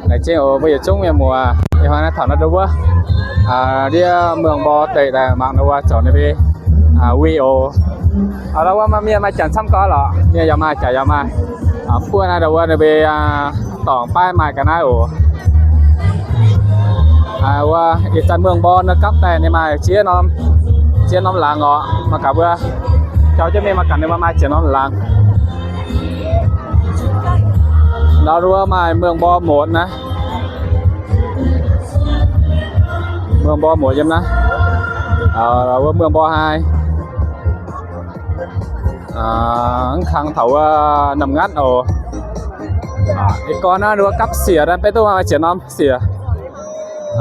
Laengz zingh oc mbuo yietc zungv mienh muoz, ih hnoi naaiv taux naaiv ndau wuov, ndiev Muoz Mborg deic daaih mangc ndau wuov zoux ninh mbuo win oc. Ndau wuov maaih mienh maaih janx camv gau lorqc, mienh yaac maaih, janx yaac maaih. Mv buo naaiv ndau wuov ninh mbuo dorngc baav maaih ga'naaiv oc. Wuov ih zanc Muoz Mborg naaiv gapv daaih ninh maaih ziex norm, ziex norm laangz oc. Mangc gaax mbuo jauv jienv mingh mangc gaax ninh mbuo maaih ziex norm laangz. Ndau wuov maaih Muoz Mborg motc naaiv. Muoz Mborg motc yiem naaiv. Wuov Muoz Mborg haaix. Mv kang taux wuov Namx Ngatv oc. Ih gorn naaiv wuov gapv siec naaiv, beiv duqv maaih ziex norm siec.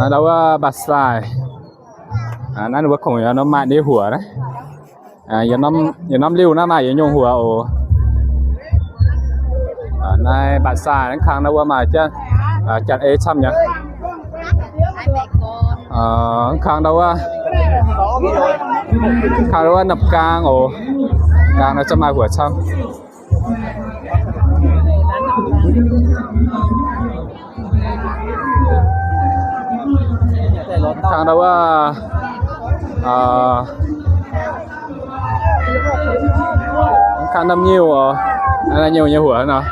Ndau wuov Mbaac Saaih. Naaiv wuov kungx maaih ninh huoc naaiv. Yietc norm liuh naaiv maaih yietc nyungc huoc oc. Naaiv Mbaac Saaih naaiv kang naaiv wuov maaih janx-ei camv nyei. Kang ndau wuov, kang ndau wuov Namx Gaang oc. Gaang naaiv zungv maaih huoc camv. Kang ndau wuov, kang Namx Nyiuh oc. Namx Nyiuh nyei huoc nor.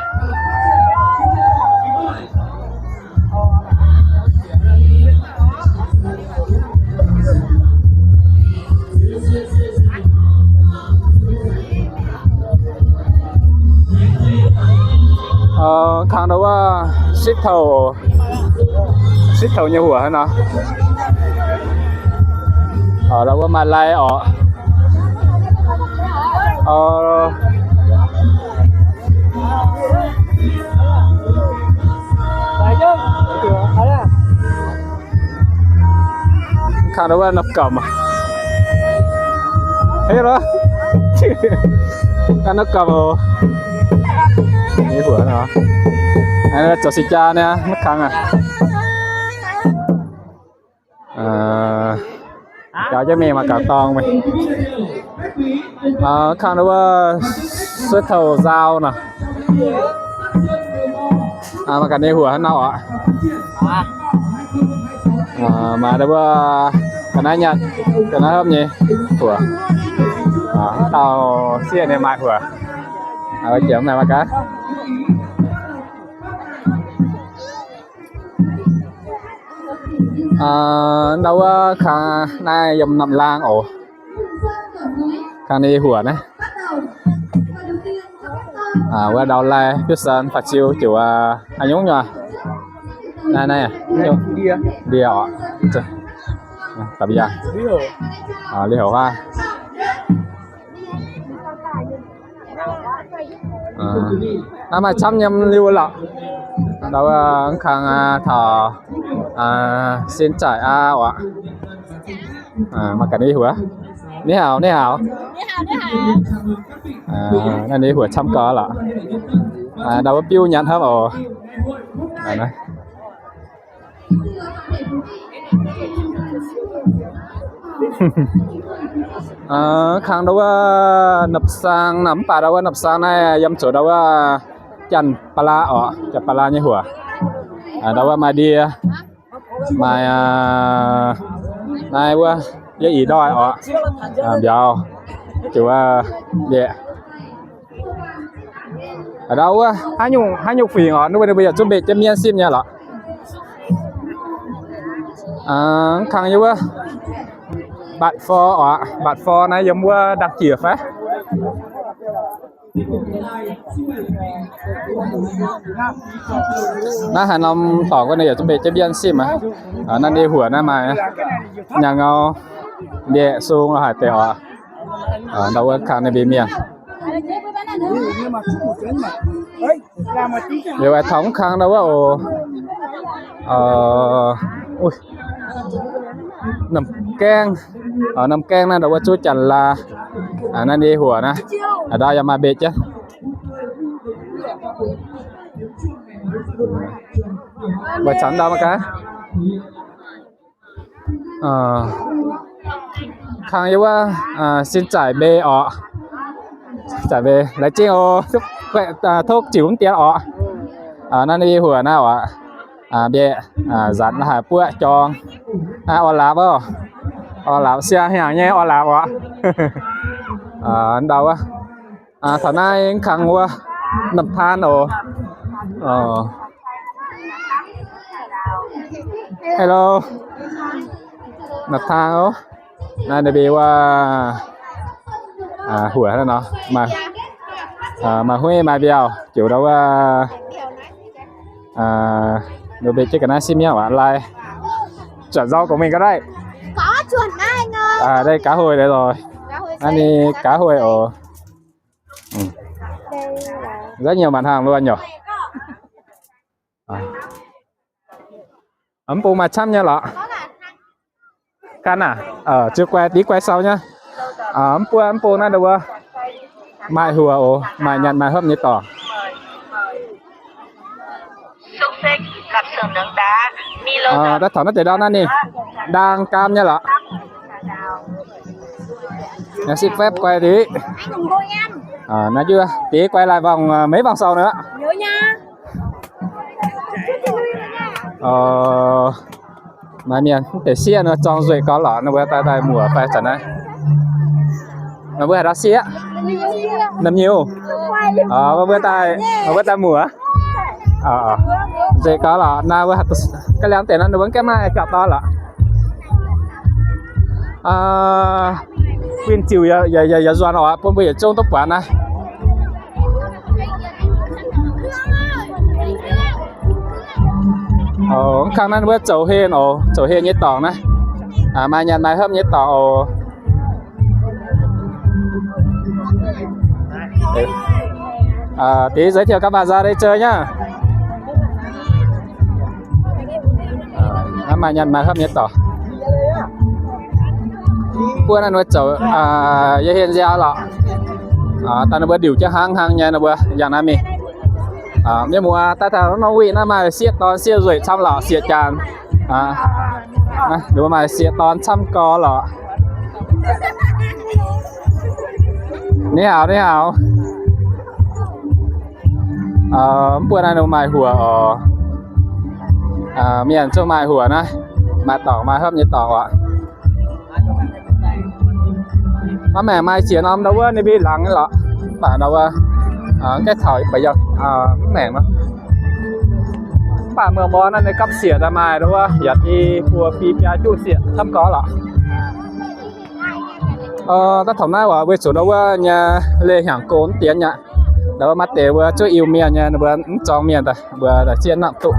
Kang ndau wuov sipv toux, sipv toux nyei huoc hnangv nor. Ndau wuov maaih lai oc. Kang ndau wuov nopv gamh. Hei lo. Kang nopv gamh oc. Zoux si jaa naaiv, maiv kang aqv. Jaax jienv mingh mangc gaax dorngx mingh. Kang ndau wuov suiv toux nzaau nor. Mangc gaax ninh huoc hnangv nor oc. Maaih ndau wuov ga'naaiv nyatc, ga'naaiv hopv nyei huoc. Dauh sieqv ninh maaih huoc. Jiex mingh mangc gaax. Ndau wuov kang naaiv yiem Namx Laang oc. Kang ninh huoc naaiv. Wuov ndau lai biuv san faah ziu ziouc haaix nyungc nyuoz. Naaiv, naaiv ndie oc. Liuz houc huaav. Naaiv maaih camv nyei liuh lorqc. Ndau wuov kang taux sin zaaic aqv oc. Mangc gaax ninh huoc. Ni hao, ni hao. Naaiv ninh huoc camv gau lorqc. Ndau wuov biuv nyatc hnangv oc. Kang ndau wuov nopv saang nor, mv baac ndau wuov nopv saang naaiv yiem zuqc ndau wuov janx-ba'laa oc, janx-ba'laa nyei huoc. Ndau wuov maaih ndie, maaih naaiv wuov yietv ih ndoih oc, mbiauz, juv, mbiaeqc. Ndau wuov haaix nyungc, haaix nyungc fingx oc, ninh mbuo, ninh mbuo yaac zungv mbeqc jienv mienv simv nyei lorqc. Kang yiem wuov mbatc for oc, mbatc for naaiv yiem wuov ndangh jiex fai. Naaiv haaix norm dorngc wuov ninh yaac zungv mbeqc jienv mienv simv aqv. Naaiv ndie huoc naaiv maaih nyaangh ngau, mbiaeqc, sung lorz haaix deix oc. Ndau wuov kang ninh mbuo mienh. Liuz aengx taux mv kang ndau wuov oc. Namh gaengh, namh gaengh naaiv ndau wuov zuov janx-laa. Naaiv ndie huoc naaiv, ndau yaac maaih mbeqc jienv. Mbuo caux ndau mangc gaax. Kang yiem wuov sin zaaic mbeix oc. Zaaic mbeix laengz zingh oc. Tov ziux mv dien oc. Naaiv ndie huoc naaiv oc. mbiaeqc, nzanc la'haic buoqv jorng. Orv laapc oc. Orv laapc siang hnyangx nyei orv laapc oc. Ndau wuov. Taux naaiv kangx wuov, na'paan oc. Hello. Na'paan oc. Naaiv ninh mbuo wuov, huoc nor, maaih hueiv maaih mbiauh, ziouc ndau wuov, ninh mbuo jienv ga'naaiv sipv mienv aqv, lai, zuotc nzorng dongh mingh ga'naaiv. Daaih gaav huoih lorqc. Naaiv ninh gaav huoih oc. Nzaiv nyouh maanc hnaangx luonx nyouh. Mv bung maaih camv nyei lorqc. Gan aac, ziouc guai diqv guai sau nyei. Mv bung, mv bung naaiv ndau wuov maaih huoc oc, maaih nyanc maaih hopv nyei dorngx. Daaih taux naaiv deix ndau naaiv ninh ndaang gaam nyei lorqc. Naaiv xin phép quay tí. Naaiv juov deix quay lai vòng, mấy vòng sau nữa. Maaih mienh mv deix sieqv nor zorng nzueic gau lorqc, ninh mbuo daaih daaih muoc fai zanc naaiv. Ninh mbuo haaix dauh sieqv? Namh Nyiu. Mbuo daaih, mbuo daaih muoc. Nzueic gau lorqc, naaiv mbuo ga'liangx deix nor ninh mbuo mv gaengh maaih jauv dorn lorqc. Win ziux yaac nzuonx oc, bun mbuo yietc zungv duqv buatc naaiv. Mv kang naaiv ninh mbuo zoux hlen oc, zoux hlen nyei dorngx naaiv. Maaih nyanc maaih hopv nyei dorngx oc. Deix giới thiệu các bạn ra đây chơi nhá. Naaiv maaih nyanc maaih hopv nyei dorngx. Buo naaiv ninh mbuo zoux yie hlen nziaaux lorqc. Daaih ninh mbuo ndiuc jienv hnangv hnangv nyei ninh mbuo yangh naaiv mingh. Mienh muoz daaih taux norm wih naaiv maaih sieqv dorn sieqv nzueic camv lorqc, sieqv jaang. Ninh mbuo maaih sieqv dorn camv gau lorqc. 你好, 你好. Mv buo naaiv ninh maaih huoc oc. Mienh zungv maaih huoc naaiv, maaih dorngx maaih hopv nyei dorngx oc. Maiv maengc maaih ziex norm ndau wuov ninh mbuo laangz nyei lorqc. Mv baac ndau wuov gaengh taux mv maengc nor. Mv baac muoz-mbuo naaiv ninh gapv sieqc daaih maaih ndau wuov yaac i buo bi biaa juqv sieqc camv gau lorqc. Daaih taux naaiv oc, weic zuqc ndau wuov nyei leih hnyangx go mv dienx aqv. Ndau wuov maaih deix mbuo zuqv Iu-Mienh nyei, ninh mbuo mv zorng mienh daaih, mbuo daaih zieqv nangh duqv.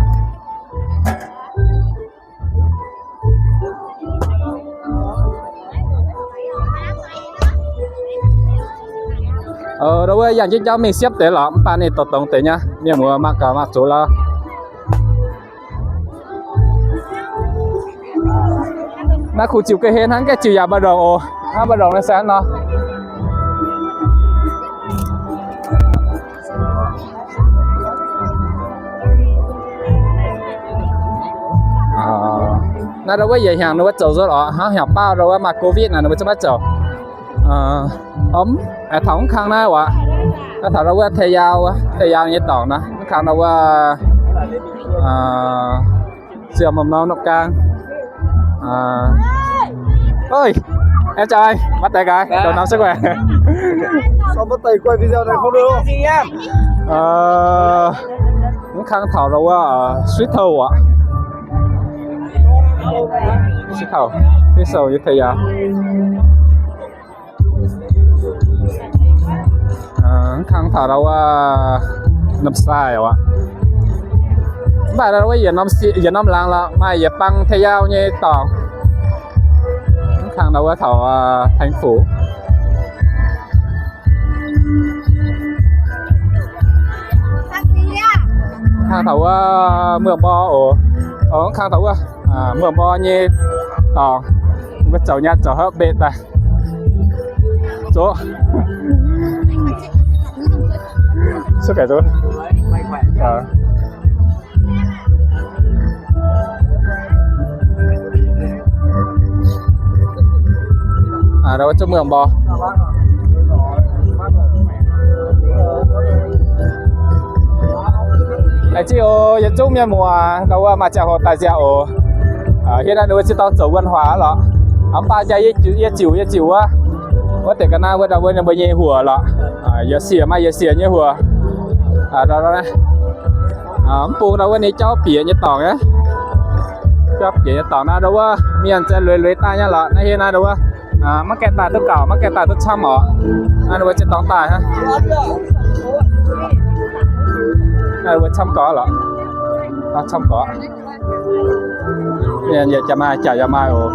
Ndau wuov yangh jienv jauv mingh siepv deix lorqc, mv baac ninh dorh dongz deix nyei, mienh muoz mangc gaax mangc zuqc lorqc. Naaiv kungx ziux ga'hlen hnangv, gaengh ziux yaac mbu'ndongx oc. Hnangv mbu'ndongx naaiv se hnangv nor. Naaiv ndau wuov yietc hnyangx ninh mbuo zoux nzuonx oc, hnangv hnyangx baav ndau wuov maaih covid naaic ninh mbuo zungv maiv zoux. Om, taux mv kang naaiv oc, naaiv taux ndau wuov Taiv Yaau, Taiv Yaau nyei dorngx naaiv, mv kang ndau wuov Siec Mom Nor Nopv Gaang. Ơi, em chào anh, bắt tay cái, đầu năm sức khỏe. Sao bắt tay quay video này không được? Mv kang taux ndau wuov Suối Thầu oc. Suối Thầu, Suối Thầu Yucatán. Mv kang taux ndau wuov Namxai oc. Mv baac ndau wuov yietc norm laangz lorqc, maaih yietc bang Taiv Yaau nyei dorngx. Mv kang ndau wuov taux thành phố. Mv kang taux wuov Muoz-Mbo oc. Mv kang taux wuov Muoz-Mbo nyei dorngx. Mbuo zoux nyaanh zoux hopv mbeqc daaih. Zuqc. Suốt ngày zuqc. Ndau wuov zuqc Muoz-Mbo. Laengz zingh oc, yietc zungv mienh muoz, ndau wuov maaih ziangh hoc daaih nziaauc oc. Hiuv naaiv ninh mbuo ziex dorngx zoux วันแห่ lorqc. Mv baac jaa yie ziouc, yie ziouc wuov, wuov deix ga'naaiv wuov ndau wuov ninh mbuo nyei huoc lorqc. Yaac siec, maaih yaac siec nyei huoc. Mv bung ndau wuov ninh jauv bieqc nyei dorngx aqv. Jauv bieqc nyei dorngx naaiv ndau wuov mienh za'gengh lueiz lueiz daaih nyei lorqc. Naaiv hiuv naaiv ndau wuov maiv gaengh daaih duqv gaux, maiv gaengh daaih duqv camv orqc. Naaiv ninh mbuo ziex dorngx daaih hnangv. Naaiv mbuo camv gorqv lorqc. Camv gorqv. Mienh yietc jaax maaih, jaax yaac maaih oc.